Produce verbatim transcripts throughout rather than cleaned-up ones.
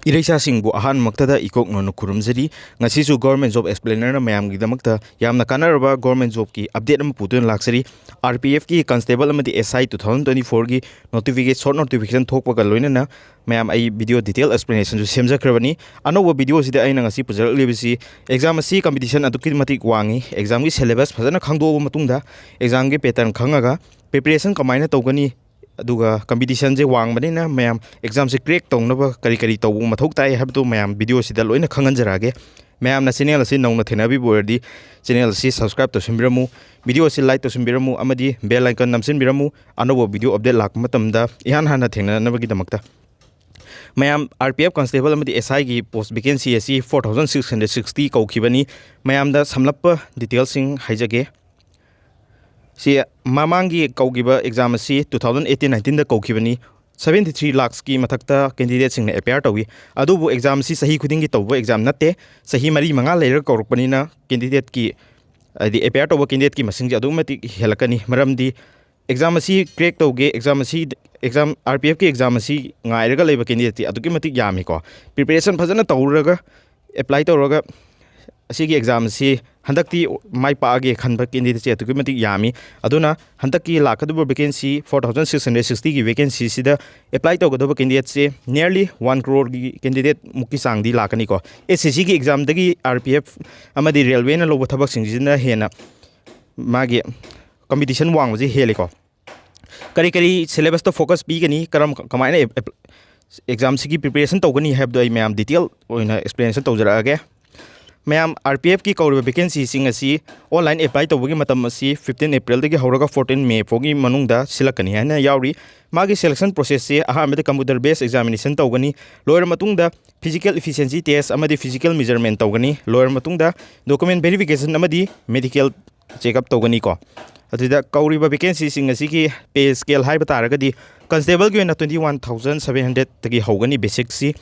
ꯏꯔꯩꯆꯥꯁꯤꯡꯕꯨ ꯑꯍꯥꯟꯕꯃꯛꯇꯗ ꯏꯀꯣꯛ ꯅꯧꯅ ꯈꯨꯔꯨꯝꯖꯔꯤ꯫ ꯉꯁꯤꯁꯨ Government Job Explainerꯅ ꯃꯌꯥꯝꯒꯤꯗꯃꯛꯇ ꯌꯥꯝꯅ ꯀꯥꯟꯅꯔꯕ Government Jobꯀꯤ update ꯑꯃ ꯄꯨꯗꯨꯅ ꯂꯥꯛꯆꯔꯤ꯫ RPFꯀꯤ Constable ꯑꯃꯗꯤ SI two thousand twenty fourꯒꯤ notification, short notification ꯊꯣꯛꯄꯒ ꯂꯣꯏꯅꯅ ꯃꯌꯥꯝ, ꯑꯩ video detail explanationꯁꯨ ꯁꯦꯝꯖꯈ꯭ꯔꯕꯅꯤ꯫ ꯑꯅꯧꯕ videoꯁꯤꯗ ꯑꯩꯅ ꯉꯁꯤ ꯄꯨꯖꯔꯛꯂꯤꯕꯁꯤ exam ꯑꯁꯤ competition ꯑꯗꯨꯛꯀꯤ ꯃꯇꯤꯛ ꯋꯥꯡꯉꯤ꯫ Examꯒꯤ syllabus ꯐꯖꯅ ꯈꯪꯗꯣꯛꯑꯕ ꯃꯇꯨꯡꯗ, examꯒꯤ pattern ꯈꯪꯉꯒ preparation ꯀꯃꯥꯏꯅ ꯇꯧꯒꯅꯤ, ꯑꯗꯨꯒ competitionꯁꯦ ꯋꯥꯡꯕꯅꯤꯅ ꯃꯌꯥꯝ examꯁꯦ crack ꯇꯧꯅꯕ ꯀꯔꯤ ꯀꯔꯤ ꯇꯧꯕ ꯃꯊꯧ ꯇꯥꯏ ꯍꯥꯏꯕꯗꯨ ꯃꯌꯥꯝ videoꯁꯤꯗ ꯂꯣꯏꯅ ꯈꯪꯍꯟꯖꯔꯛꯑꯒꯦ꯫ ꯃꯌꯥꯝꯅ channel ꯑꯁꯤ ꯅꯧꯅ ꯊꯦꯡꯅꯕꯤꯕ ꯑꯣꯏꯔꯗꯤ channel ꯑꯁꯤ subscribe ꯇꯧꯁꯤꯟꯕꯤꯔꯝꯃꯨ, video ꯑꯁꯤ like ꯇꯧꯁꯤꯟꯕꯤꯔꯝꯃꯨ ꯑꯃꯗꯤ bell icon ꯅꯝꯁꯤꯟꯕꯤꯔꯝꯃꯨ꯫ ꯑꯅꯧꯕ video update ꯂꯥꯛꯄ ꯃꯇꯝꯗ ꯏꯍꯥꯟ ꯍꯥꯟꯅ ꯊꯦꯡꯅꯅꯕꯒꯤꯗꯃꯛꯇ꯫ ꯃꯌꯥꯝ, RPF Constable ꯑꯃꯗꯤ SIꯒꯤ post vacancy ꯑꯁꯤ four thousand six hundred sixty ꯀꯧꯈꯤꯕꯅꯤ꯫ ꯃꯌꯥꯝꯗ ꯁꯝꯂꯞꯄ detailꯁꯤꯡ ꯍꯥꯏꯖꯒꯦ꯫ ꯁꯤ ꯃꯃꯥꯡꯒꯤ ꯀꯧꯈꯤꯕ exam ꯑꯁꯤ two thousand eighteen nineteenꯗ ꯀꯧꯈꯤꯕꯅꯤ꯫ Seventy three lakhsꯀꯤ ꯃꯊꯛꯇ candidateꯁꯤꯡꯅ apply ꯇꯧꯏ꯫ ꯑꯗꯨꯕꯨ exam ꯑꯁꯤ ꯆꯍꯤ ꯈꯨꯗꯤꯡꯒꯤ ꯇꯧꯕ exam ꯅꯠꯇꯦ꯫ ꯆꯍꯤ ꯃꯔꯤ ꯃꯉꯥ ꯂꯩꯔꯒ ꯀꯧꯔꯛꯄꯅꯤꯅ candidateꯀꯤ, ꯍꯥꯏꯗꯤ apply ꯇꯧꯕ candidateꯀꯤ ꯃꯁꯤꯡꯁꯦ ꯑꯗꯨꯛꯀꯤ ꯃꯇꯤꯛ ꯍꯦꯜꯂꯛꯀꯅꯤ꯫ ꯃꯔꯝꯗꯤ exam ꯑꯁꯤ crack ꯇꯧꯒꯦ, exam ꯑꯁꯤ, exam, RPFꯀꯤ exam ꯑꯁꯤ ꯉꯥꯏꯔꯒ ꯂꯩꯕ candidateꯇꯤ ꯑꯗꯨꯛꯀꯤ ꯃꯇꯤꯛ ꯌꯥꯝꯃꯤꯀꯣ꯫ Preparation ꯐꯖꯅ ꯇꯧꯔꯒ, apply ꯇꯧꯔꯒ ꯑꯁꯤꯒꯤ exam ꯑꯁꯤ ꯍꯟꯗꯛꯇꯤ ꯃꯥꯏ ꯄꯥꯛꯑꯒꯦ ꯈꯟꯕ candidateꯁꯦ ꯑꯗꯨꯛꯀꯤ ꯃꯇꯤꯛ ꯌꯥꯝꯃꯤ꯫ ꯑꯗꯨꯅ ꯍꯟꯗꯛꯀꯤ ꯂꯥꯛꯀꯗꯧꯕ vacancy four thousand six hundred sixtyꯒꯤ vacancyꯁꯤꯗ apply ꯇꯧꯒꯗꯧꯕ candidateꯁꯦ nearly one croreꯒꯤ candidate ꯃꯨꯛꯀꯤ ꯆꯥꯡꯗꯤ ꯂꯥꯛꯀꯅꯤꯀꯣ꯫ SSCꯒꯤ examꯗꯒꯤ RPF ꯑꯃꯗꯤ railwayꯅ ꯂꯧꯕ ꯊꯕꯛꯁꯤꯡꯁꯤꯅ ꯍꯦꯟꯅ ꯃꯥꯒꯤ competition ꯋꯥꯡꯕꯁꯤ ꯍꯦꯜꯂꯤꯀꯣ꯫ ꯀꯔꯤ ꯀꯔꯤ syllabusꯇ focus ꯄꯤꯒꯅꯤ, ꯀꯔꯝ, ꯀꯃꯥꯏꯅ ꯑꯦꯞ-, ꯑꯦꯞ-, examꯁꯤꯒꯤ preparation ꯇꯧꯒꯅꯤ ꯍꯥꯏꯕꯗꯣ ꯑꯩ ꯃꯌꯥꯝ detail ꯑꯣꯏꯅ explanation ꯇꯧꯖꯔꯛꯑꯒꯦ꯫ ꯃꯌꯥꯝ, RPFꯀꯤ ꯀꯧꯔꯤꯕ vacancyꯁꯤꯡ ꯑꯁꯤ online apply ꯇꯧꯕꯒꯤ ꯃꯇꯝ ꯑꯁꯤ fifteen Aprilꯗꯒꯤ ꯍꯧꯔꯒ fourteen May ꯐꯥꯎꯒꯤ ꯃꯅꯨꯡꯗ ꯁꯤꯜꯂꯛꯀꯅꯤ ꯍꯥꯏꯅ ꯌꯥꯎꯔꯤ꯫ ꯃꯥꯒꯤ selection processꯁꯦ ꯑꯍꯥꯟꯕꯗ computer based examination ꯇꯧꯒꯅꯤ꯫ ꯂꯣꯏꯔ ꯃꯇꯨꯡꯗ physical efficiency test ꯑꯃꯗꯤ physical measurement ꯇꯧꯒꯅꯤ꯫ ꯂꯣꯏꯔ ꯃꯇꯨꯡꯗ document verification ꯑꯃꯗꯤ medical check up ꯇꯧꯒꯅꯤꯀꯣ꯫ ꯑꯗꯨꯗ ꯀꯧꯔꯤꯕ vacancyꯁꯤꯡ ꯑꯁꯤꯒꯤ pay scale ꯍꯥꯏꯕ ꯇꯥꯔꯒꯗꯤ, constableꯒꯤ ꯑꯣꯏꯅ twenty one thousand seven hundredꯇꯒꯤ ꯍꯧꯒꯅꯤ basicꯁꯤ,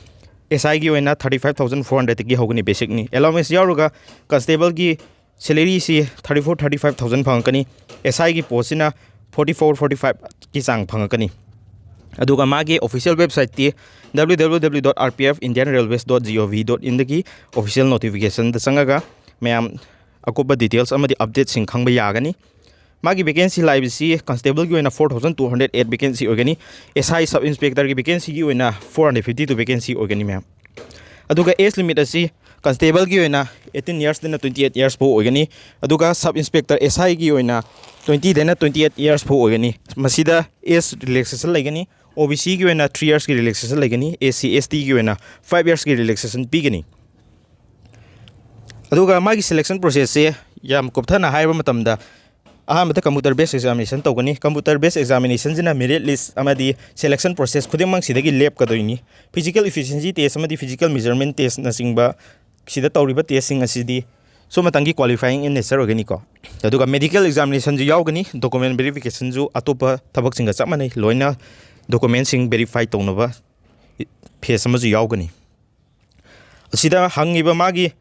SIꯒꯤ ꯑꯣꯏꯅ thirty five thousand four hundredꯇꯒꯤ ꯍꯧꯒꯅꯤ basicꯅꯤ꯫ Allowance ꯌꯥꯎꯔꯒ constableꯒꯤ salaryꯁꯤ thirty four, thirty five thousand ꯐꯪꯉꯛꯀꯅꯤ꯫ SIꯒꯤ postꯁꯤꯅ forty four, forty fiveꯀꯤ ꯆꯥꯡ ꯐꯪꯉꯛꯀꯅꯤ꯫ ꯑꯗꯨꯒ ꯃꯥꯒꯤ official websiteꯇꯤ W W W dot R P F Indian Railways dot G O V dot inꯗꯒꯤ official notificationꯗ ꯆꯪꯉꯒ ꯃꯌꯥꯝ ꯑꯀꯨꯞꯄ details ꯑꯃꯗꯤ updateꯁꯤꯡ ꯈꯪꯕ ꯌꯥꯒꯅꯤ꯫ ꯃꯥꯒꯤ vacancy ꯂꯥꯛꯏꯕꯁꯤ constableꯒꯤ ꯑꯣꯏꯅ four thousand two hundred eight vacancy ꯑꯣꯏꯒꯅꯤ꯫ S I sub inspectorꯒꯤ vacancyꯒꯤ ꯑꯣꯏꯅ four hundred fifty two vacancy ꯑꯣꯏꯒꯅꯤ, ꯃꯌꯥꯝ꯫ ꯑꯗꯨꯒ age limit ꯑꯁꯤ constableꯒꯤ ꯑꯣꯏꯅ eighteen yearsꯗꯩꯅ twenty eight years ꯐꯥꯎ ꯑꯣꯏꯒꯅꯤ꯫ ꯑꯗꯨꯒ sub inspector S Iꯒꯤ ꯑꯣꯏꯅ twentyꯗꯩꯅ twenty eight years ꯐꯥꯎ ꯑꯣꯏꯒꯅꯤ꯫ ꯃꯁꯤꯗ age relaxation ꯂꯩꯒꯅꯤ꯫ OBCꯒꯤ ꯑꯣꯏꯅ three yearsꯀꯤ relaxation ꯂꯩꯒꯅꯤ꯫ SC STꯒꯤ ꯑꯣꯏꯅ five yearsꯀꯤ relaxation ꯄꯤꯒꯅꯤ꯫ ꯑꯗꯨꯒ ꯃꯥꯒꯤ selection processꯁꯦ ꯌꯥꯝ ꯀꯨꯞꯊꯅ ꯍꯥꯏꯕ ꯃꯇꯝꯗ, ꯑꯍꯥꯟꯕꯗ computer based examination ꯇꯧꯒꯅꯤ꯫ Computer based examinationꯁꯤꯅ merit list ꯑꯃꯗꯤ selection process ꯈꯨꯗꯤꯡꯃꯛꯁꯤꯗꯒꯤ ꯂꯦꯞꯀꯗꯣꯏꯅꯤ꯫ Physical efficiency test ꯑꯃꯗꯤ physical measurement testꯅꯆꯤꯡꯕ ꯁꯤꯗ ꯇꯧꯔꯤꯕ testꯁꯤꯡ ꯑꯁꯤꯗꯤ ꯁꯨꯝ ꯃꯇꯝꯒꯤ qualifying in nature ꯑꯣꯏꯒꯅꯤꯀꯣ꯫ ꯑꯗꯨꯒ medical examinationꯁꯨ ꯌꯥꯎꯒꯅꯤ, document verificationꯁꯨ ꯑꯇꯣꯞꯄ ꯊꯕꯛꯁꯤꯡꯒ ꯆꯞ ꯃꯥꯟꯅꯩ, ꯂꯣꯏꯅ documentꯁꯤꯡ verify ꯇꯧꯅꯕ phase ꯑꯃꯁꯨ ꯌꯥꯎꯒꯅꯤ꯫ ꯑꯁꯤꯗ ꯍꯪꯉꯤꯕ ꯃꯥꯒꯤ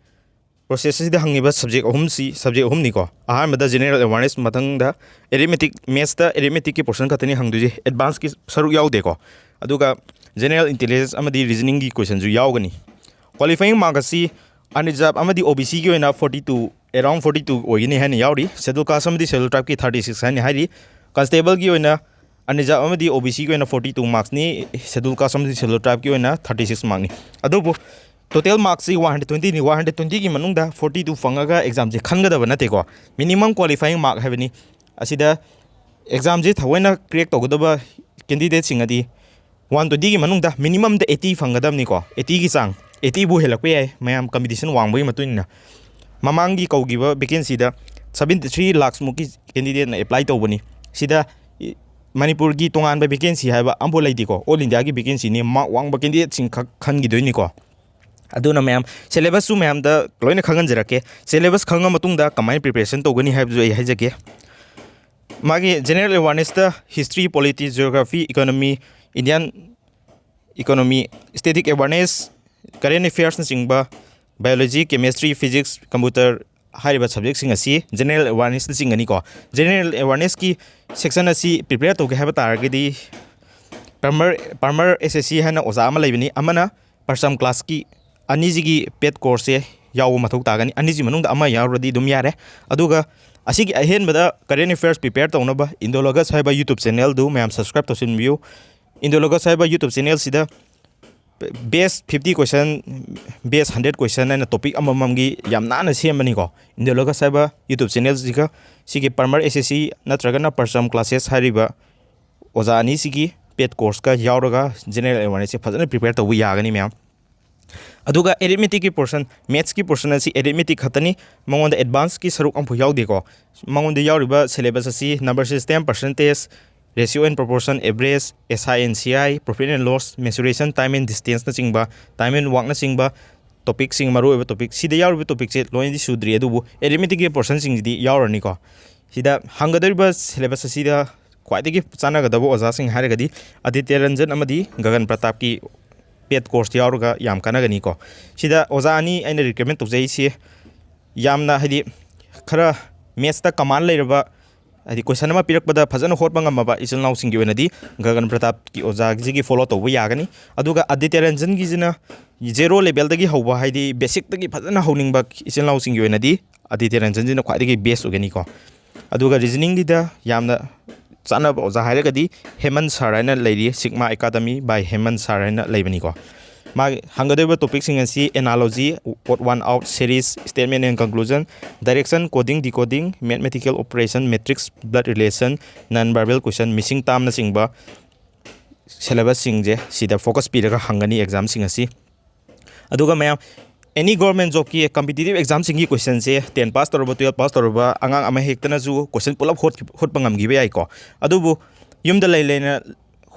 process ꯑꯁꯤꯗ ꯍꯪꯉꯤꯕ subject ꯑꯍꯨꯝꯁꯤ, subject ꯑꯍꯨꯝꯅꯤꯀꯣ꯫ ꯑꯍꯥꯟꯕꯗ general awareness, ꯃꯊꯪꯗ arithmetic, mathsꯇ arithmeticꯀꯤ portion ꯈꯛꯇꯅꯤ ꯍꯪꯗꯣꯏꯁꯦ, advanceꯀꯤ ꯁꯔꯨꯛ ꯌꯥꯎꯗꯦꯀꯣ꯫ ꯑꯗꯨꯒ general intelligence ꯑꯃꯗꯤ reasoningꯒꯤ questionꯁꯨ ꯌꯥꯎꯒꯅꯤ꯫ Qualifying mark ꯑꯁꯤ unreserved ꯑꯃꯗꯤ OBCꯒꯤ ꯑꯣꯏꯅ forty two, around forty two ꯑꯣꯏꯒꯅꯤ ꯍꯥꯏꯅ ꯌꯥꯎꯔꯤ꯫ Schedule caste ꯑꯃꯗꯤ schedule tribeꯀꯤ thirty six ꯍꯥꯏꯅ ꯍꯥꯏꯔꯤ꯫ Constableꯒꯤ ꯑꯣꯏꯅ unreserved ꯑꯃꯗꯤ OBCꯒꯤ ꯑꯣꯏꯅ forty two marksꯅꯤ, schedule caste ꯑꯃꯗꯤ schedule tribeꯀꯤ ꯑꯣꯏꯅ thirty six markꯅꯤ꯫ ꯑꯗꯨꯕꯨ total marksꯁꯤ one hundred twentyꯅꯤ꯫ One hundred twentyꯒꯤ ꯃꯅꯨꯡꯗ forty two ꯐꯪꯉꯒ examꯁꯦ ꯈꯟꯒꯗꯕ ꯅꯠꯇꯦꯀꯣ꯫ Minimum qualifying mark ꯍꯥꯏꯕꯅꯤ꯫ ꯑꯁꯤꯗ examꯁꯦ ꯊꯑꯣꯏꯅ crack ꯇꯧꯒꯗꯕ candidateꯁꯤꯡ ꯑꯗꯤ one twentyꯒꯤ ꯃꯅꯨꯡꯗ minimumꯗ eighty ꯐꯪꯒꯗꯕꯅꯤꯀꯣ꯫ Eightyꯒꯤ ꯆꯥꯡ, eightyꯕꯨ ꯍꯦꯜꯂꯛꯄ ꯌꯥꯏ, ꯃꯌꯥꯝ competition ꯋꯥꯡꯕꯒꯤ ꯃꯇꯨꯡ ꯏꯟꯅ꯫ ꯃꯃꯥꯡꯒꯤ ꯀꯧꯈꯤꯕ vacancyꯗ seventy three lakhs ꯃꯨꯛꯀꯤ candidateꯅ apply ꯇꯧꯕꯅꯤ꯫ ꯁꯤꯗ ꯃꯅꯤꯄꯨꯔꯒꯤ ꯇꯣꯉꯥꯟꯕ vacancy ꯍꯥꯏꯕ ꯑꯃꯐꯥꯎ ꯂꯩꯇꯦꯀꯣ꯫ All Indiaꯒꯤ vacancyꯅꯤ, mark ꯋꯥꯡꯕ candidateꯁꯤꯡ ꯈꯛ ꯈꯟꯈꯤꯗꯣꯏꯅꯤꯀꯣ꯫ ꯑꯗꯨꯅ ꯃꯌꯥꯝ syllabusꯁꯨ ꯃꯌꯥꯝꯗ ꯂꯣꯏꯅ ꯈꯪꯍꯟꯖꯔꯛꯀꯦ꯫ Syllabus ꯈꯪꯉ ꯃꯇꯨꯡꯗ ꯀꯃꯥꯏꯅ preparation ꯇꯧꯒꯅꯤ ꯍꯥꯏꯕꯗꯨ ꯑꯩ ꯍꯥꯏꯖꯒꯦ꯫ ꯃꯥꯒꯤ general awarenessꯇ history, polity, geography, economy, Indian economy, static awareness, current affairsꯅꯆꯤꯡꯕ, biology, chemistry, physics, computer ꯍꯥꯏꯔꯤꯕ subjectꯁꯤꯡ ꯑꯁꯤ general awarenessꯇ ꯆꯤꯡꯒꯅꯤꯀꯣ꯫ General awarenessꯀꯤ section ꯑꯁꯤ prepare ꯇꯧꯒꯦ ꯍꯥꯏꯕ ꯇꯥꯔꯒꯗꯤ ꯄꯥꯜꯃꯔ ꯄꯥꯜꯃꯔ ꯑꯦꯁ ꯑꯦꯁ ꯁꯤ ꯍꯥꯏꯅ ꯑꯣꯖꯥ ꯑꯃ ꯂꯩꯕꯅꯤ, ꯑꯃꯅ ꯄꯔꯆꯝ ꯀ꯭ꯂꯥꯁꯀꯤ, ꯑꯅꯤꯁꯤꯒꯤ ꯄꯦꯠ ꯀꯣꯔꯁꯁꯦ ꯌꯥꯎꯕ ꯃꯊꯧ ꯇꯥꯒꯅꯤ꯫ ꯑꯅꯤꯁꯤ ꯃꯅꯨꯡꯗ ꯑꯃ ꯌꯥꯎꯔꯗꯤ ꯑꯗꯨꯝ ꯌꯥꯔꯦ꯫ ꯑꯗꯨꯒ ꯑꯁꯤꯒꯤ ꯑꯍꯦꯟꯕꯗ ꯀꯔꯦꯟ ꯑꯦꯐꯤꯌꯔꯁ ꯄ꯭ꯔꯤꯄꯦꯌꯔ ꯇꯧꯅꯕ ꯏꯟꯗꯣꯂꯣꯒꯁ ꯍꯥꯏꯕ ꯌꯨꯇ꯭ꯌꯨꯕ ꯆꯦꯅꯦꯜꯗꯨ ꯃꯌꯥꯝ ꯁꯕꯁꯀ꯭ꯔꯥꯏꯕ ꯇꯧꯁꯤꯟꯕꯤꯌꯨ꯫ ꯏꯟꯗꯣꯂꯣꯒꯁ ꯍꯥꯏꯕ ꯌꯨꯇ꯭ꯌꯨꯕ ꯆꯦꯅꯦꯜꯁꯤꯗ ꯕꯦꯁ ꯐꯤꯐꯇꯤ ꯀꯣꯏꯁꯟ, ꯕꯦꯁ ꯍꯟꯗ꯭ꯔꯦꯠ ꯀꯣꯏꯁꯟ ꯍꯥꯏꯅ ꯇꯣꯄꯤꯛ ꯑꯃꯃꯝꯒꯤ ꯌꯥꯝ ꯅꯥꯟꯅ ꯁꯦꯝꯕꯅꯤꯀꯣ꯫ ꯏꯟꯗꯣꯂꯣꯒꯁ ꯍꯥꯏꯕ ꯌꯨꯇ꯭ꯌꯨꯕ ꯆꯦꯅꯦꯜꯁꯤꯒ ꯁꯤꯒꯤ ꯄꯥꯜꯃꯔ ꯑꯦꯁ ꯑꯦꯁ ꯁꯤ ꯅꯠꯇ꯭ꯔꯒꯅ ꯄꯔꯆꯝ ꯀ꯭ꯂꯥꯁꯦꯁ ꯍꯥꯏꯔꯤꯕ ꯑꯣꯖꯥ ꯑꯅꯤꯁꯤꯒꯤ ꯄꯦꯠ ꯀꯣꯔꯁꯀ ꯌꯥꯎꯔꯒ ꯖꯦꯅꯔꯦꯜ ꯑꯦꯋꯦꯔꯅꯦꯁꯁꯦ ꯐꯖꯅ ꯄ꯭ꯔꯤꯄꯦꯌꯔ ꯇꯧꯕ ꯌꯥꯒꯅꯤ ꯃꯌꯥꯝ꯫ ꯑꯗꯨꯒ ꯑꯦꯔꯤꯠꯃꯦꯇꯤꯛꯀꯤ ꯄꯣꯔꯁꯟ, ꯃꯦꯠꯁꯀꯤ ꯄꯣꯔꯁꯟ ꯑꯁꯤ ꯑꯦꯔꯤꯠꯃꯦꯇꯤꯛ ꯈꯛꯇꯅꯤ, ꯃꯉꯣꯟꯗ ꯑꯦꯗꯚꯥꯟꯁꯀꯤ ꯁꯔꯨꯛ ꯑꯃꯐꯥꯎ ꯌꯥꯎꯗꯦꯀꯣ꯫ ꯃꯉꯣꯟꯗ ꯌꯥꯎꯔꯤꯕ ꯁꯦꯂꯦꯕꯁ ꯑꯁꯤ number system, percentage, ratio and proportion, average, S I and C I, profit and loss, mensuration, time and distanceꯅꯆꯤꯡꯕ, time and workꯅꯆꯤꯡꯕ ꯇꯣꯄꯤꯛꯁꯤꯡ, ꯃꯔꯨꯑꯣꯏꯕ ꯇꯣꯄꯤꯛ, ꯁꯤꯗ ꯌꯥꯎꯔꯤꯕ ꯇꯣꯄꯤꯛꯁꯦ ꯂꯣꯏꯅꯗꯤ ꯁꯨꯗ꯭ꯔꯤ, ꯑꯗꯨꯕꯨ ꯑꯦꯔꯤꯠꯃꯦꯇꯤꯛꯀꯤ ꯄꯣꯔꯁꯟꯁꯤꯡꯁꯤꯗꯤ ꯌꯥꯎꯔꯅꯤꯀꯣ꯫ ꯁꯤꯗ ꯍꯪꯒꯗꯧꯔꯤꯕ ꯁꯦꯂꯦꯕꯁ ꯑꯁꯤꯗ ꯈ꯭ꯋꯥꯏꯗꯒꯤ ꯆꯥꯟꯅꯒꯗꯕ ꯑꯣꯖꯥꯁꯤꯡ ꯍꯥꯏꯔꯒꯗꯤ ꯑꯗꯤꯇ꯭ꯌ ꯔꯟꯖꯟ ꯑꯃꯗꯤ ꯒꯒꯟ ꯄ꯭ꯔꯇꯥꯞꯀꯤ ꯄꯦꯠ ꯀꯣꯔꯁ ꯌꯥꯎꯔꯒ ꯌꯥꯝ ꯀꯥꯟꯅꯒꯅꯤꯀꯣ꯫ ꯁꯤꯗ ꯑꯣꯖꯥ ꯑꯅꯤ ꯑꯩꯅ ꯔꯤꯀꯃꯦꯟ ꯇꯧꯖꯩꯁꯦ, ꯌꯥꯝꯅ ꯍꯥꯏꯗꯤ ꯈꯔ ꯃꯦꯠꯁꯇ ꯀꯃꯥꯟ ꯂꯩꯔꯕ, ꯍꯥꯏꯗꯤ ꯀꯣꯏꯁꯟ ꯑꯃ ꯄꯤꯔꯛꯄꯗ ꯐꯖꯅ ꯍꯣꯠꯄ ꯉꯝꯃꯕ ꯏꯆꯤꯜ ꯏꯅꯥꯎꯁꯤꯡꯒꯤ ꯑꯣꯏꯅꯗꯤ ꯒꯒꯟ ꯄ꯭ꯔꯇꯥꯞꯀꯤ ꯑꯣꯖꯥꯁꯤꯒꯤ ꯐꯣꯂꯣ ꯇꯧꯕ ꯌꯥꯒꯅꯤ꯫ ꯑꯗꯨꯒ ꯑꯗꯤꯇ꯭ꯌ ꯔꯟꯖꯟꯒꯤꯁꯤꯅ ꯖꯦꯔꯣ ꯂꯦꯕꯦꯜꯗꯒꯤ ꯍꯧꯕ, ꯍꯥꯏꯗꯤ ꯕꯦꯁꯤꯛꯇꯒꯤ ꯐꯖꯅ ꯍꯧꯅꯤꯡꯕ ꯏꯆꯤꯜ ꯏꯅꯥꯎꯁꯤꯡꯒꯤ ꯑꯣꯏꯅꯗꯤ ꯑꯗꯤꯇ꯭ꯌ ꯔꯟꯖꯟꯁꯤꯅ ꯈ꯭ꯋꯥꯏꯗꯒꯤ ꯕꯦꯁ ꯑꯣꯏꯒꯅꯤꯀꯣ꯫ ꯑꯗꯨꯒ ꯔꯤꯖꯅꯤꯡꯒꯤꯗ ꯌꯥꯝꯅ ꯆꯥꯟꯅꯕ ꯑꯣꯖꯥ ꯍꯥꯏꯔꯒꯗꯤ ꯍꯦꯃꯟ ꯁꯥꯔ ꯍꯥꯏꯅ ꯂꯩꯔꯤ, ꯁꯤꯒꯃꯥ ꯑꯦꯀꯥꯗꯃꯤ ꯕꯥꯏ ꯍꯦꯃꯟ ꯁꯥꯔ ꯍꯥꯏꯅ ꯂꯩꯕꯅꯤꯀꯣ꯫ ꯃꯥꯒꯤ ꯍꯪꯒꯗꯧꯔꯤꯕ ꯇꯣꯄꯤꯛꯁꯤꯡ ꯑꯁꯤ analogy, odd one out, series, statement and conclusion, direction, coding, decoding, mathematical operation, matrix, blood relation, non verbal question, missing termꯅꯆꯤꯡꯕ ꯁꯦꯂꯦꯕꯁꯁꯤꯡꯁꯦ ꯁꯤꯗ ꯐꯣꯀꯁ ꯄꯤꯔꯒ ꯍꯪꯒꯅꯤ ꯑꯦꯛꯖꯥꯝꯁꯤꯡ ꯑꯁꯤ꯫ ꯑꯗꯨꯒ ꯃꯌꯥꯝ, ꯑꯦꯅꯤ ꯒꯣꯔꯃꯦꯟ ꯖꯣꯕꯀꯤ ꯀꯝꯄꯤꯇꯤꯇꯤꯞ ꯑꯦꯛꯖꯥꯝꯁꯤꯡꯒꯤ ꯀꯣꯏꯁꯟꯁꯦ ꯇꯦꯟ ꯄꯥꯁ ꯇꯧꯔꯕ, ꯇꯨꯌꯦꯜꯞ ꯄꯥꯁ ꯇꯧꯔꯕ ꯑꯉꯥꯡ ꯑꯃ ꯍꯦꯛꯇꯅꯁꯨ ꯀꯣꯏꯁꯟ ꯄꯨꯂꯞ ꯍꯣꯠꯈꯤ-, ꯍꯣꯠꯄ ꯉꯝꯈꯤꯕ ꯌꯥꯏꯀꯣ꯫ ꯑꯗꯨꯕꯨ ꯌꯨꯝꯗ ꯂꯩ ꯂꯩꯅ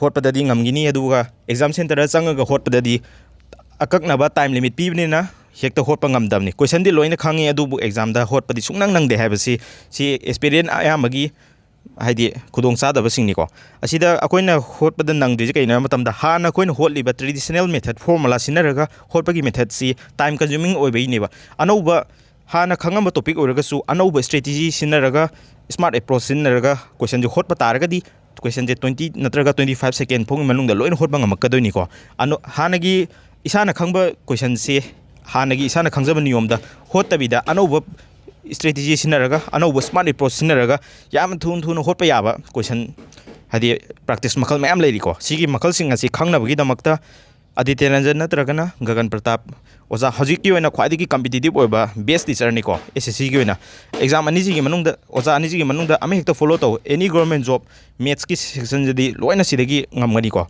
ꯍꯣꯠꯄꯗꯗꯤ ꯉꯝꯈꯤꯅꯤ, ꯑꯗꯨꯒ ꯑꯦꯛꯖꯥꯝ ꯁꯦꯟꯇꯔꯗ ꯆꯪꯉꯒ ꯍꯣꯠꯄꯗꯗꯤ ꯑꯀꯛꯅꯕ ꯇꯥꯏꯝ ꯂꯤꯃꯤꯠ ꯄꯤꯕꯅꯤꯅ ꯍꯦꯛꯇ ꯍꯣꯠꯄ ꯉꯝꯗꯕꯅꯤ꯫ ꯀꯣꯏꯁꯟꯗꯤ ꯂꯣꯏꯅ ꯈꯪꯉꯤ, ꯑꯗꯨꯕꯨ ꯑꯦꯛꯖꯥꯝꯗ ꯍꯣꯠꯄꯗꯤ ꯁꯨꯡꯅꯪ ꯅꯪꯗꯦ ꯍꯥꯏꯕꯁꯤ, ꯁꯤ ꯑꯦꯛꯁꯄꯤꯔꯤꯌꯦꯟꯁ ꯑꯌꯥꯝꯕꯒꯤ ꯍꯥꯏꯗꯤ ꯈꯨꯗꯣꯡ ꯆꯥꯗꯕꯁꯤꯡꯅꯤꯀꯣ꯫ ꯑꯁꯤꯗ ꯑꯩꯈꯣꯏꯅ ꯍꯣꯠꯄꯗ ꯅꯪꯗ꯭ꯔꯤꯁꯦ ꯀꯩꯅꯣ ꯍꯥꯏꯕ ꯃꯇꯝꯗ, ꯍꯥꯟꯅ ꯑꯩꯈꯣꯏꯅ ꯍꯣꯠꯂꯤꯕ ꯇ꯭ꯔꯦꯗꯤꯁꯅꯦꯜ ꯃꯦꯊꯠ, ꯐꯣꯔꯃꯨꯂꯥ ꯁꯤꯖꯤꯟꯅꯔꯒ ꯍꯣꯠꯄꯒꯤ ꯃꯦꯊꯠꯁꯤ ꯇꯥꯏꯝ ꯀꯟꯖꯨꯃꯤꯡ ꯑꯣꯏꯕꯩꯅꯦꯕ꯫ ꯑꯅꯧꯕ, ꯍꯥꯟꯅ ꯈꯪꯉꯝꯕ ꯇꯣꯄꯤꯛ ꯑꯣꯏꯔꯒꯁꯨ ꯑꯅꯧꯕ ꯏꯁꯇ꯭ꯔꯦꯇꯤꯖꯤ ꯁꯤꯖꯤꯟꯅꯔꯒ, ꯁ꯭ꯃꯥꯔꯠ ꯑꯦꯄ꯭ꯔꯣꯆ ꯁꯤꯖꯤꯟꯅꯔꯒ ꯀꯣꯏꯁꯟꯁꯦ ꯍꯣꯠꯄ ꯇꯥꯔꯒꯗꯤ ꯀꯣꯏꯁꯟꯁꯦ ꯇ꯭ꯋꯦꯟꯇꯤ ꯅꯠꯇ꯭ꯔꯒ ꯇ꯭ꯋꯦꯟꯇꯤ ꯐꯥꯏꯚ ꯁꯦꯀꯦꯟ ꯐꯥꯎꯒꯤ ꯃꯅꯨꯡꯗ ꯂꯣꯏꯅ ꯍꯣꯠꯄ ꯉꯝꯃꯛꯀꯗꯣꯏꯅꯤꯀꯣ꯫ ꯑꯅꯣ-, ꯍꯥꯟꯅꯒꯤ ꯏꯁꯥꯅ ꯈꯪꯕ ꯀꯣꯏꯁꯟꯁꯦ, ꯍꯥꯟꯅꯒꯤ ꯏꯁꯥꯅ ꯈꯪꯖꯕ ꯅꯤꯌꯣꯝꯗ ꯍꯣꯠꯇꯕꯤꯗ, ꯑꯅꯧꯕ ꯏꯁꯇ꯭ꯔꯦꯇꯤꯖꯤ ꯁꯤꯖꯤꯟꯅꯔꯒ, ꯑꯅꯧꯕ ꯁ꯭ꯃꯥꯔꯠ ꯑꯦꯄ꯭ꯔꯣꯆ ꯁꯤꯖꯤꯟꯅꯔꯒ ꯌꯥꯝ ꯊꯨꯅ ꯊꯨꯅ ꯍꯣꯠꯄ ꯌꯥꯕ ꯀꯣꯏꯁꯟ, ꯍꯥꯏꯗꯤ ꯄ꯭ꯔꯦꯛꯇꯤꯁ ꯃꯈꯜ ꯃꯌꯥꯝ ꯂꯩꯔꯤꯀꯣ꯫ ꯁꯤꯒꯤ ꯃꯈꯜꯁꯤꯡ ꯑꯁꯤ ꯈꯪꯅꯕꯒꯤꯗꯃꯛꯇ ꯑꯗꯤꯇ꯭ꯌ ꯔꯟꯖꯟ ꯅꯠꯇ꯭ꯔꯒꯅ ꯒꯒꯟ ꯄ꯭ꯔꯇꯥꯞ ꯑꯣꯖꯥ, ꯍꯧꯖꯤꯛꯀꯤ ꯑꯣꯏꯅ ꯈ꯭ꯋꯥꯏꯗꯒꯤ ꯀꯝꯄꯤꯇꯤꯇꯤꯞ ꯑꯣꯏꯕ ꯕꯦꯁ ꯇꯤꯆꯔꯅꯤꯀꯣ꯫ ꯑꯦꯁ ꯑꯦꯁ ꯁꯤꯒꯤ ꯑꯣꯏꯅ ꯑꯦꯛꯖꯥꯝ ꯑꯅꯤꯁꯤꯒꯤ ꯃꯅꯨꯡꯗ, ꯑꯣꯖꯥ ꯑꯅꯤꯁꯤꯒꯤ ꯃꯅꯨꯡꯗ ꯑꯃ ꯍꯦꯛꯇ ꯐꯣꯂꯣ ꯇꯧ, ꯑꯦꯅꯤ ꯒꯣꯔꯃꯦꯟ ꯖꯣꯕ, ꯃꯦꯠꯁꯀꯤ ꯁꯦꯛꯁꯟꯁꯤꯗꯤ ꯂꯣꯏꯅ ꯁꯤꯗꯒꯤ ꯉꯝꯒꯅꯤꯀꯣ꯫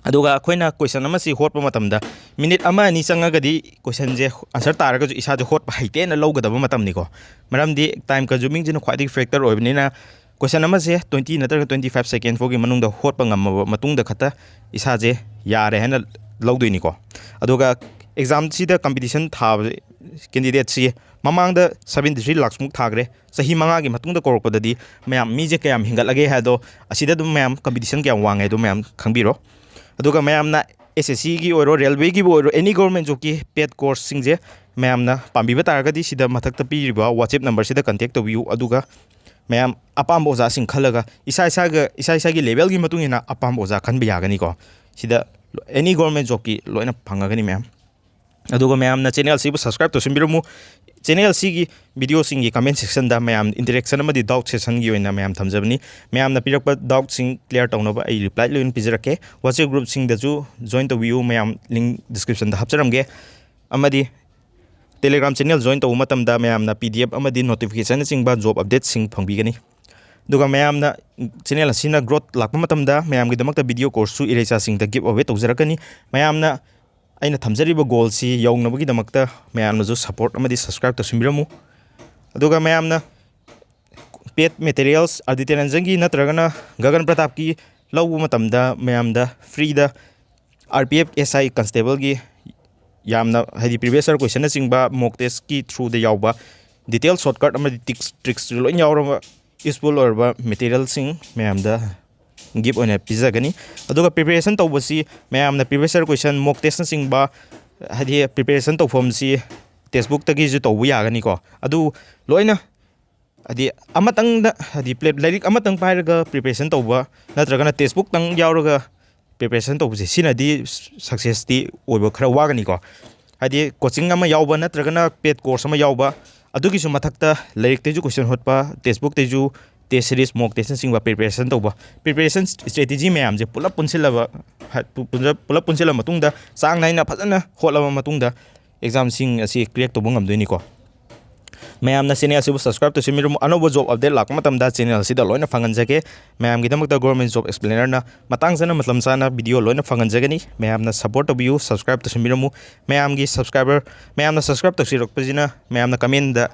ꯑꯗꯨꯒ ꯑꯩꯈꯣꯏꯅ ꯀꯣꯏꯁꯟ ꯑꯃꯁꯤ ꯍꯣꯠꯄ ꯃꯇꯝꯗ ꯃꯤꯅꯤꯠ ꯑꯃ ꯑꯅꯤ ꯆꯪꯉꯒꯗꯤ ꯀꯣꯏꯁꯟꯁꯦ ꯑꯟꯁꯔ ꯇꯥꯔꯒꯁꯨ ꯏꯁꯥꯁꯦ ꯍꯣꯠꯄ ꯍꯩꯇꯦꯅ ꯂꯧꯒꯗꯕ ꯃꯇꯝꯅꯤꯀꯣ꯫ ꯃꯔꯝꯗꯤ ꯇꯥꯏꯝ ꯀꯟꯖꯨꯃꯤꯡꯁꯤꯅ ꯈ꯭ꯋꯥꯏꯗꯒꯤ ꯐꯦꯛꯇꯔ ꯑꯣꯏꯕꯅꯤꯅ, ꯀꯣꯏꯁꯟ ꯑꯃꯁꯦ ꯇ꯭ꯋꯦꯟꯇꯤ ꯅꯠꯇ꯭ꯔꯒ ꯇ꯭ꯋꯦꯟꯇꯤ ꯐꯥꯏꯚ ꯁꯦꯀꯦꯟ ꯐꯥꯎꯒꯤ ꯃꯅꯨꯡꯗ ꯍꯣꯠꯄ ꯉꯝꯃꯕ ꯃꯇꯨꯡꯗ ꯈꯛꯇ ꯏꯁꯥꯁꯦ ꯌꯥꯔꯦ ꯍꯥꯏꯅ ꯂꯧꯗꯣꯏꯅꯤꯀꯣ꯫ ꯑꯗꯨꯒ ꯑꯦꯛꯖꯥꯝꯁꯤꯗ ꯀꯝꯄꯤꯇꯤꯁꯟ ꯊꯥꯕ ꯀꯦꯟꯗꯤꯗꯦꯠꯁꯤ ꯃꯃꯥꯡꯗ ꯁꯕꯦꯟꯇꯤ ꯊ꯭ꯔꯤ ꯂꯥꯛꯁꯃꯨꯛ ꯊꯥꯈ꯭ꯔꯦ꯫ ꯆꯍꯤ ꯃꯉꯥꯒꯤ ꯃꯇꯨꯡꯗ ꯀꯧꯔꯛꯄꯗꯗꯤ ꯃꯌꯥꯝ ꯃꯤꯁꯦ ꯀꯌꯥꯝ ꯍꯦꯟꯒꯠꯂꯒꯦ ꯍꯥꯏꯗꯣ ꯑꯁꯤꯗ ꯑꯗꯨꯝ ꯃꯌꯥꯝ ꯀꯝꯄꯤꯇꯤꯁꯟ ꯀꯌꯥꯝ ꯋꯥꯡꯉꯦ ꯍꯥꯏꯗꯣ ꯃꯌꯥꯝ ꯈꯪꯕꯤꯔꯣ꯫ ꯑꯗꯨꯒ ꯃꯌꯥꯝꯅ ꯑꯦꯁ ꯑꯦꯁ ꯁꯤꯒꯤ ꯑꯣꯏꯔꯣ, ꯔꯦꯜꯋꯦꯒꯤꯕꯨ ꯑꯣꯏꯔꯣ, ꯑꯦꯅꯤ ꯒꯣꯔꯃꯦꯟ ꯖꯣꯕꯀꯤ ꯄꯦꯠ ꯀꯣꯔꯁꯁꯤꯡꯁꯦ ꯃꯌꯥꯝꯅ ꯄꯥꯝꯕꯤꯕ ꯇꯥꯔꯒꯗꯤ ꯁꯤꯗ ꯃꯊꯛꯇ ꯄꯤꯔꯤꯕ WhatsApp ꯅꯝꯕꯔꯁꯤꯗ ꯀꯟꯇꯦꯛ ꯇꯧꯕꯤꯌꯨ꯫ ꯑꯗꯨꯒ ꯃꯌꯥꯝ ꯑꯄꯥꯝꯕ ꯑꯣꯖꯥꯁꯤꯡ ꯈꯜꯂꯒ ꯏꯁꯥ ꯏꯁꯥꯒ, ꯏꯁꯥ ꯏꯁꯥꯒꯤ ꯂꯦꯚꯦꯜꯒꯤ ꯃꯇꯨꯡ ꯏꯟꯅ ꯑꯄꯥꯝꯕ ꯑꯣꯖꯥ ꯈꯟꯕ ꯌꯥꯒꯅꯤꯀꯣ꯫ ꯁꯤꯗ ꯑꯦꯅꯤ ꯒꯣꯔꯃꯦꯟ ꯖꯣꯕꯀꯤ ꯂꯣꯏꯅ ꯐꯪꯉꯒꯅꯤ ꯃꯌꯥꯝ꯫ ꯑꯗꯨꯒ ꯃꯌꯥꯝꯅ ꯆꯦꯅꯦꯜꯁꯤꯕꯨ ꯁꯕꯁꯀ꯭ꯔꯥꯏꯕ ꯇꯧꯁꯤꯟꯕꯤꯔꯝꯃꯨ꯫ ꯆꯦꯅꯦꯜꯁꯤꯒꯤ ꯚꯤꯗꯤꯑꯣꯁꯤꯡꯒꯤ ꯀꯃꯦꯟ ꯁꯦꯛꯁꯟꯗ ꯃꯌꯥꯝ ꯏꯟꯇꯔꯦꯛꯁꯟ ꯑꯃꯗꯤ ꯗꯥꯎꯠ ꯁꯦꯁꯟꯒꯤ ꯑꯣꯏꯅ ꯃꯌꯥꯝ ꯊꯝꯖꯕꯅꯤ꯫ ꯃꯌꯥꯝꯅ ꯄꯤꯔꯛꯄ ꯗꯥꯎꯠꯁꯤꯡ ꯀ꯭ꯂꯤꯌꯥꯔ ꯇꯧꯅꯕ ꯑꯩ ꯔꯤꯄ꯭ꯂꯥꯏ ꯂꯣꯏꯅ ꯄꯤꯖꯔꯛꯀꯦ꯫ WhatsApp ꯒ꯭ꯔꯨꯞꯁꯤꯡꯗꯁꯨ ꯖꯣꯏꯟ ꯇꯧꯕꯤꯌꯨ, ꯃꯌꯥꯝ ꯂꯤꯡ ꯗꯤꯁꯀ꯭ꯔꯤꯞꯁꯟꯗ ꯍꯥꯞꯆꯔꯝꯒꯦ꯫ ꯑꯃꯗꯤ Telegram ꯆꯦꯅꯦꯜ ꯖꯣꯏꯟ ꯇꯧꯕ ꯃꯇꯝꯗ ꯃꯌꯥꯝꯅ ꯄꯤ ꯗꯤ ꯑꯦꯐ ꯑꯃꯗꯤ ꯅꯣꯇꯤꯐꯤꯀꯦꯁꯟꯅꯆꯤꯡꯕ ꯖꯣꯕ ꯑꯞꯗꯦꯠꯁꯤꯡ ꯐꯪꯕꯤꯒꯅꯤ꯫ ꯑꯗꯨꯒ ꯃꯌꯥꯝꯅ ꯆꯦꯅꯦꯜ ꯑꯁꯤꯅ ꯒ꯭ꯔꯣꯠ ꯂꯥꯛꯄ ꯃꯇꯝꯗ ꯃꯌꯥꯝꯒꯤꯗꯃꯛꯇ ꯚꯤꯗꯤꯑꯣ ꯀꯣꯔꯁꯁꯨ ꯏꯔꯩꯆꯥꯁꯤꯡꯗ ꯒꯤꯐ ꯑꯋꯦ ꯇꯧꯖꯔꯛꯀꯅꯤ꯫ ꯃꯌꯥꯝꯅ ꯑꯩꯅ ꯊꯝꯖꯔꯤꯕ ꯒꯣꯜꯁꯤ ꯌꯧꯅꯕꯒꯤꯗꯃꯛꯇ ꯃꯌꯥꯝꯅꯁꯨ ꯁꯞꯄꯣꯔꯠ ꯑꯃꯗꯤ ꯁꯕꯁꯀ꯭ꯔꯥꯏꯕ ꯇꯧꯁꯤꯟꯕꯤꯔꯝꯃꯨ꯫ ꯑꯗꯨꯒ ꯃꯌꯥꯝꯅ ꯄꯦꯠ ꯃꯦꯇꯦꯔꯤꯌꯦꯜꯁ ꯑꯗꯤꯇ꯭ꯌ ꯔꯟꯖꯟꯒꯤ ꯅꯠꯇ꯭ꯔꯒꯅ ꯒꯒꯟ ꯄ꯭ꯔꯇꯥꯞꯀꯤ ꯂꯧꯕ ꯃꯇꯝꯗ ꯃꯌꯥꯝꯗ ꯐ꯭ꯔꯤꯗ ꯑꯥꯔ ꯄꯤ ꯑꯦꯐ, ꯑꯦꯁ ꯑꯥꯏ ꯀꯟꯁꯇꯦꯕꯜꯒꯤ ꯌꯥꯝꯅ, ꯍꯥꯏꯗꯤ previous year ꯀꯣꯏꯁꯟꯅꯆꯤꯡꯕ ꯃꯣꯛ ꯇꯦꯁꯀꯤ ꯊ꯭ꯔꯨꯗ ꯌꯥꯎꯕ ꯗꯤꯇꯦꯜ ꯁꯣꯔꯠꯀꯠ ꯑꯃꯗꯤ ꯇꯤꯛꯁ ꯇ꯭ꯔꯤꯛꯁ ꯂꯣꯏ ꯌꯥꯎꯔꯕ ꯌꯨꯁꯐꯨꯜ ꯑꯣꯏꯔꯕ ꯃꯦꯇꯦꯔꯤꯌꯦꯜꯁꯤꯡ ꯃꯌꯥꯝꯗ ꯒꯤꯐ ꯑꯣꯏꯅ ꯄꯤꯖꯒꯅꯤ꯫ ꯑꯗꯨꯒ ꯄ꯭ꯔꯤꯄꯦꯔꯦꯁꯟ ꯇꯧꯕꯁꯤ ꯃꯌꯥꯝꯅ previous year ꯀꯣꯏꯁꯟ, ꯃꯣꯛ ꯇꯦꯁꯅꯆꯤꯡꯕ, ꯍꯥꯏꯗꯤ ꯄ꯭ꯔꯤꯄꯦꯔꯦꯁꯟ ꯇꯧꯐꯝꯁꯤ ꯇꯦꯛꯁꯕꯨꯛꯇꯒꯤꯁꯨ ꯇꯧꯕ ꯌꯥꯒꯅꯤꯀꯣ꯫ ꯑꯗꯨ ꯂꯣꯏꯅ ꯍꯥꯏꯗꯤ ꯑꯃꯇꯪꯗ, ꯍꯥꯏꯗꯤ ꯄ꯭ꯂꯦ-, ꯂꯥꯏꯔꯤꯛ ꯑꯃꯇꯪ ꯄꯥꯏꯔꯒ ꯄ꯭ꯔꯤꯄꯦꯔꯦꯁꯟ ꯇꯧꯕ ꯅꯠꯇ꯭ꯔꯒꯅ ꯇꯦꯛꯁ ꯕꯨꯛꯇꯪ ꯌꯥꯎꯔꯒ ꯄ꯭ꯔꯤꯄꯦꯔꯦꯁꯟ ꯇꯧꯕꯁꯦ, ꯁꯤꯅꯗꯤ ꯁꯛꯁꯦꯁꯇꯤ ꯑꯣꯏꯕ ꯈꯔ ꯋꯥꯒꯅꯤꯀꯣ꯫ ꯍꯥꯏꯗꯤ ꯀꯣꯆꯤꯡ ꯑꯃ ꯌꯥꯎꯕ ꯅꯠꯇ꯭ꯔꯒꯅ ꯄꯦꯠ ꯀꯣꯔꯁ ꯑꯃ ꯌꯥꯎꯕ, ꯑꯗꯨꯒꯤꯁꯨ ꯃꯊꯛꯇ ꯂꯥꯏꯔꯤꯛꯇꯩꯁꯨ ꯀꯣꯏꯁꯟ ꯍꯣꯠꯄ, ꯇꯦꯛꯁ ꯕꯨꯛꯇꯩꯁꯨ ꯇꯦꯁ ꯁꯤꯔꯤꯁ, ꯃꯣꯛ ꯇꯦꯁꯅꯆꯤꯡꯕ ꯄ꯭ꯔꯤꯄꯦꯔꯦꯁꯟ ꯇꯧꯕ, ꯄ꯭ꯔꯤꯄꯦꯔꯦꯁꯟ ꯏꯁꯇ꯭ꯔꯦꯇꯦꯖꯤ ꯃꯌꯥꯝꯁꯦ ꯄꯨꯂꯞ ꯄꯨꯟꯁꯤꯜꯂꯕ, ꯍꯥ-, ꯄꯨ-, ꯄꯨꯟꯖ-, ꯄꯨꯂꯞ ꯄꯨꯟꯁꯤꯜꯂ ꯃꯇꯨꯡꯗ, ꯆꯥꯡ ꯅꯥꯏꯅ ꯐꯖꯅ ꯍꯣꯠꯂꯕ ꯃꯇꯨꯡꯗ ꯑꯦꯛꯖꯥꯝꯁꯤꯡ ꯑꯁꯤ ꯀ꯭ꯔꯦꯛ ꯇꯧꯕ ꯉꯝꯗꯣꯏꯅꯤꯀꯣ꯫ ꯃꯌꯥꯝꯅ ꯆꯦꯅꯦꯜ ꯑꯁꯤꯕꯨ ꯁꯕꯁꯀ꯭ꯔꯥꯏꯕ ꯇꯧꯁꯤꯟꯕꯤꯔꯝꯃꯨ꯫ ꯑꯅꯧꯕ ꯖꯣꯕ ꯑꯞꯗꯦꯠ ꯂꯥꯛꯄ ꯃꯇꯝꯗ ꯆꯦꯅꯦꯜ ꯑꯁꯤꯗ ꯂꯣꯏꯅ ꯐꯪꯍꯟꯖꯒꯦ꯫ ꯃꯌꯥꯝꯒꯤꯗꯃꯛꯇ ꯒꯣꯔꯃꯦꯟ ꯖꯣꯕ ꯑꯦꯛꯁꯄ꯭ꯂꯦꯅꯔꯅ ꯃꯇꯥꯡ ꯆꯥꯅ ꯃꯇꯝ ꯆꯥꯅ ꯚꯤꯗꯤꯑꯣ ꯂꯣꯏꯅ ꯐꯪꯍꯟꯖꯒꯅꯤ꯫ ꯃꯌꯥꯝꯅ ꯁꯞꯄꯣꯔꯠ ꯇꯧꯕꯤꯌꯨ, ꯁꯕꯁꯀ꯭ꯔꯥꯏꯕ ꯇꯧꯁꯤꯟꯕꯤꯔꯝꯃꯨ꯫ ꯃꯌꯥꯝꯒꯤ ꯁꯕꯁꯀ꯭ꯔꯥꯏꯕꯔ, ꯃꯌꯥꯝꯅ ꯁꯕꯁꯀ꯭ꯔꯥꯏꯕ ꯇꯧꯁꯤꯔꯛꯄꯁꯤꯅ ꯃꯌꯥꯝꯅ ꯀꯃꯦꯟꯗ,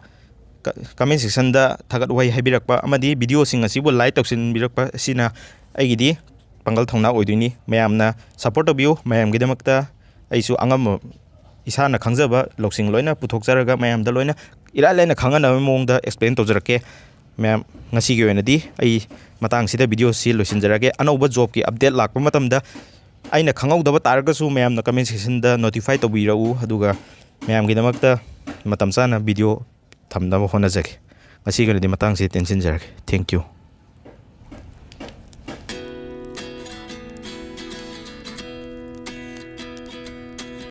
ꯀ-, ꯀꯃꯦꯟ ꯁꯦꯛꯁꯟꯗ ꯊꯥꯒꯠ ꯋꯥꯍꯩ ꯍꯥꯏꯕꯤꯔꯛꯄ ꯑꯃꯗꯤ ꯚꯤꯗꯤꯑꯣꯁꯤꯡ ꯑꯁꯤꯕꯨ ꯂꯥꯏꯛ ꯇꯧꯁꯤꯟꯕꯤꯔꯛꯄ ꯑꯁꯤꯅ ꯑꯩꯒꯤꯗꯤ ꯄꯥꯡꯒꯜ ꯊꯧꯅꯥ ꯑꯣꯏꯗꯣꯏꯅꯤ꯫ ꯃꯌꯥꯝꯅ ꯁꯞꯄꯣꯔꯠ ꯇꯧꯕꯤꯌꯨ꯫ ꯃꯌꯥꯝꯒꯤꯗꯃꯛꯇ ꯑꯩꯁꯨ ꯑꯉꯝꯕ ꯏꯁꯥꯅ ꯈꯪꯖꯕ ꯂꯧꯁꯤꯡ ꯂꯣꯏꯅ ꯄꯨꯊꯣꯛꯆꯔꯒ ꯃꯌꯥꯝꯗ ꯂꯣꯏꯅ ꯏꯔꯥꯏ ꯂꯥꯏꯅ ꯈꯪꯍꯟꯅꯕ ꯃꯑꯣꯡꯗ ꯑꯦꯛꯁꯄ꯭ꯂꯦꯟ ꯇꯧꯖꯔꯛꯀꯦ꯫ ꯃꯌꯥꯝ, ꯉꯁꯤꯒꯤ ꯑꯣꯏꯅꯗꯤ ꯑꯩ ꯃꯇꯥꯡꯁꯤꯗ ꯚꯤꯗꯤꯑꯣꯁꯤ ꯂꯣꯏꯁꯤꯟꯖꯔꯒꯦ꯫ ꯑꯅꯧꯕ ꯖꯣꯕꯀꯤ ꯑꯞꯗꯦꯠ ꯂꯥꯛꯄ ꯃꯇꯝꯗ ꯑꯩꯅ ꯈꯪꯍꯧꯗꯕ ꯇꯥꯔꯒꯁꯨ ꯃꯌꯥꯝꯅ ꯀꯃꯦꯟ ꯁꯦꯛꯁꯟꯗ ꯅꯣꯇꯤꯐꯥꯏ ꯇꯧꯕꯤꯔꯛꯎ, ꯑꯗꯨꯒ ꯃꯌꯥꯝꯒꯤꯗꯃꯛꯇ ꯃꯇꯝ ꯆꯥꯅ ꯚꯤꯗꯤꯑꯣ ꯊꯝꯅꯕ ꯍꯣꯠꯅꯖꯒꯦ꯫ ꯉꯁꯤꯒꯤ ꯑꯣꯏꯅꯗꯤ ꯃꯇꯥꯡꯁꯤ ꯇꯦꯟꯁꯤꯟꯖꯔꯒꯦ꯫ Thank you꯫